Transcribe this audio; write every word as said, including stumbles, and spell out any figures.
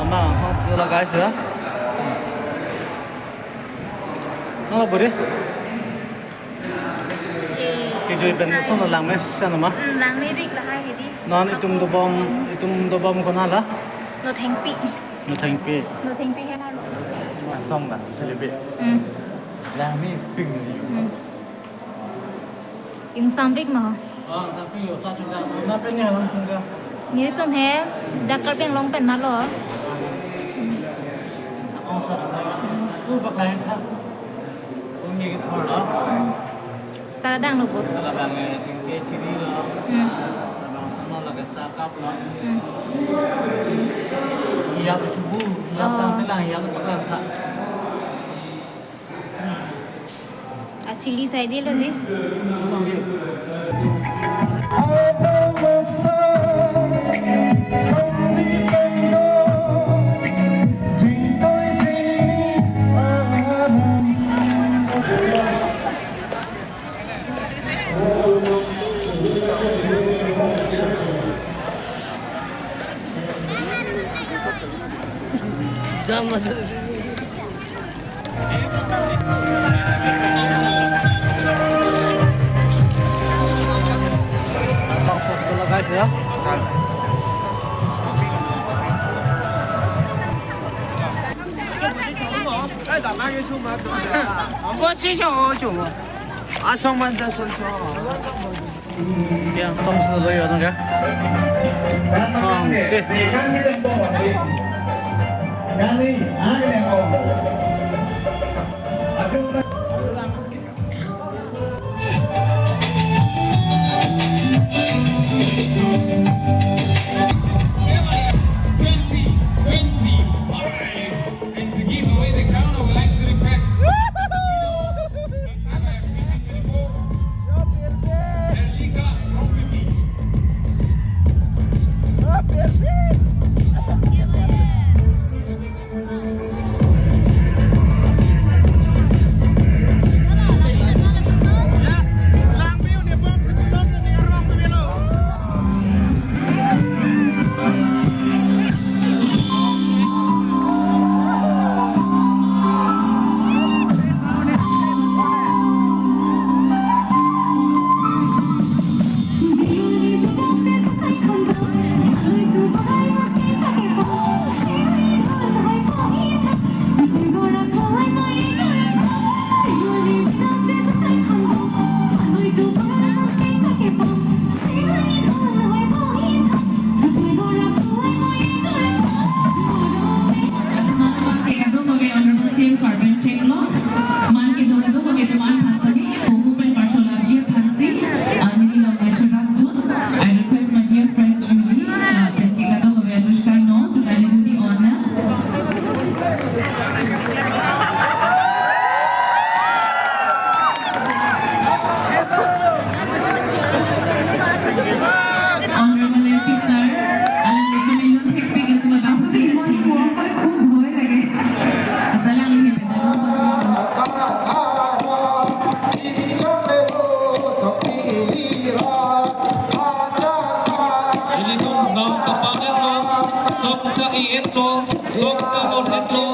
Bang, song sekolah guys ya. Nang lo buri? Ye. Kejui pen song lang mes sana ma? Hmm, langmepik lahai hedi. Non itum dobom, itum dobom konat la? Nothengpi. Nothengpi. Nothengpi hena lo. Song la, telebi. Hmm. Langmepik ni. Hmm. Ingsam pik ma ho? Ah, tapi yo sa chunda. Na pen ni halam chunda. Nelitum he, dak Karbi Anglong pen ma lo. Oh, sa chunda. Tu bak lain tha. Uni ke thor lo. Sa dang lo bur. Labang eh, thengke chili lo. Hmm. Labang tama lake sa kap lo. Hmm. Iyap chubu, iyap Oh. tang telang, iyap tang tha. A chili side lo de. Jam masuk. Bang, foto dulu, guys, ya. Asong man da son son. Yang song solo yo naga. Song si. Honorable C M Sarpan Chiklo, man kedo kedo kami teman aphan sami, pohu pen parcholapji aphan si, ah, neli long ngachirapdun. I request my dear friend Julie, ah, pen ke kadokave Anushka Nong to kindly do the honor. Honorable M P sir, alangli sumilun thekpik ilitum abang si thek. Asalangli hem pedalo. Ilitum nong kapanglo, song ka-i-etlo, song ka-ot-etlo.